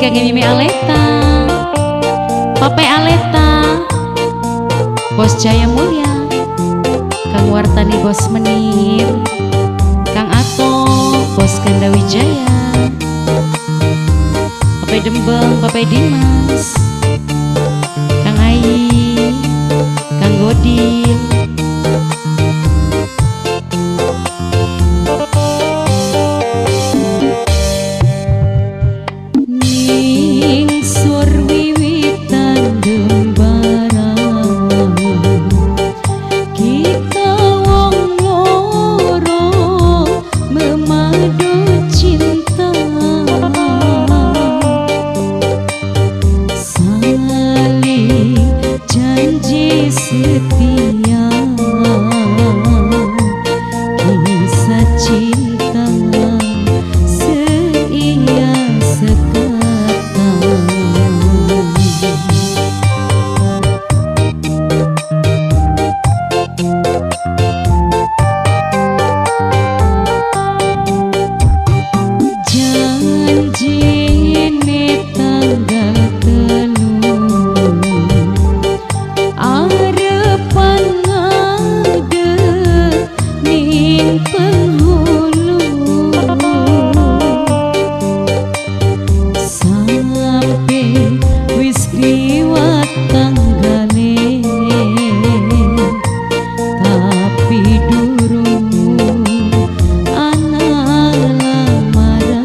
Kangge Mimi Aleta, Pape Aleta, Bos Jaya Mulya, Kang Wartani, Bos Menir, Kang Ato, Bos Ganda Wijaya, Pape Dembeng, Pape Dimas, Kang Ai, Kang Godil. Ningsur wiwitan dembarang, kita wong loro memadu cinta, saling janji setia, kisah cinta seia sekata. Janjine tanggal 3 arepan ngadeg ning penghulu, sampe wis kliwat tanggale tapi durung ana lamarane.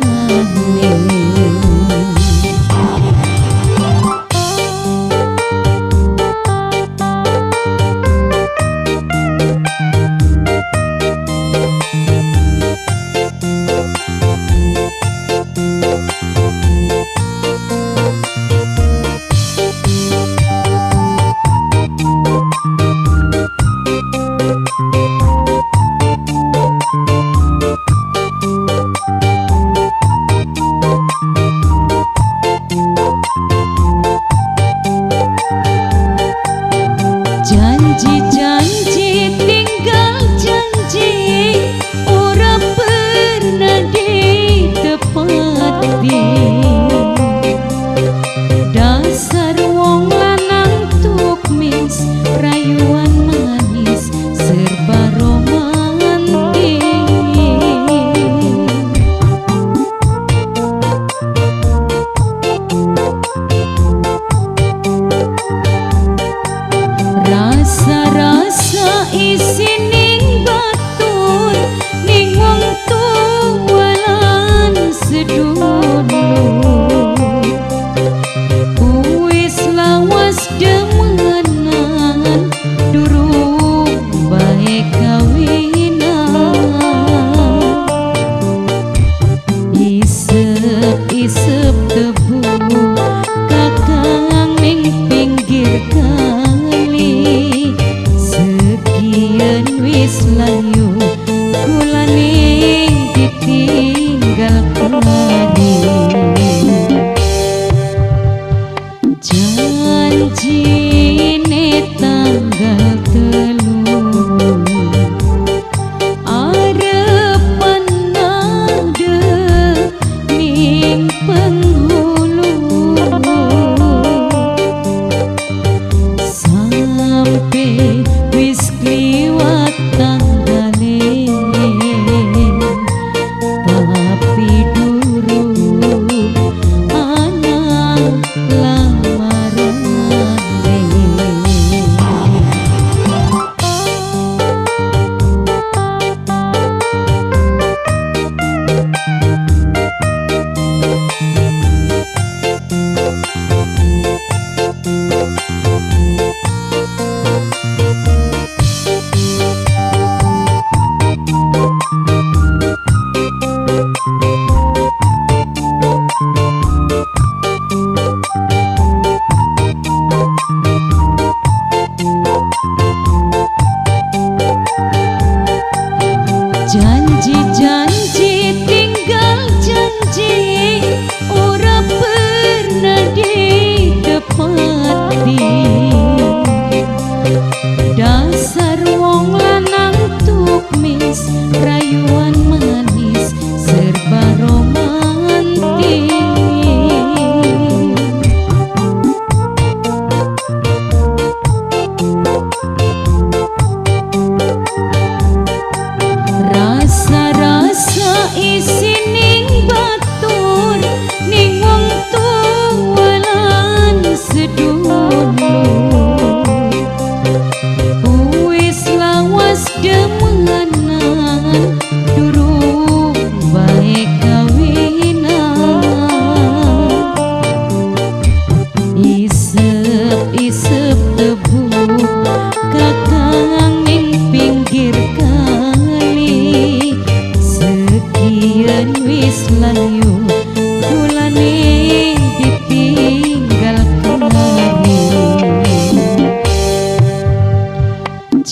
Janji-janji tinggal janji, ora pernah ditepati. Dasar wong lanang tukmis, rayuan manis serba romantis. Rasa-rasa isining batur ning wong tuwa lan sedulur, wis lawas demenan durung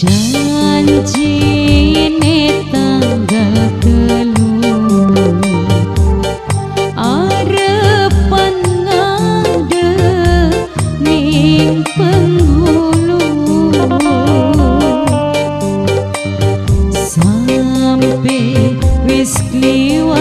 Janjine tanggal 3, arepan ngadeg ning penghulu. Sampe wis kliwat.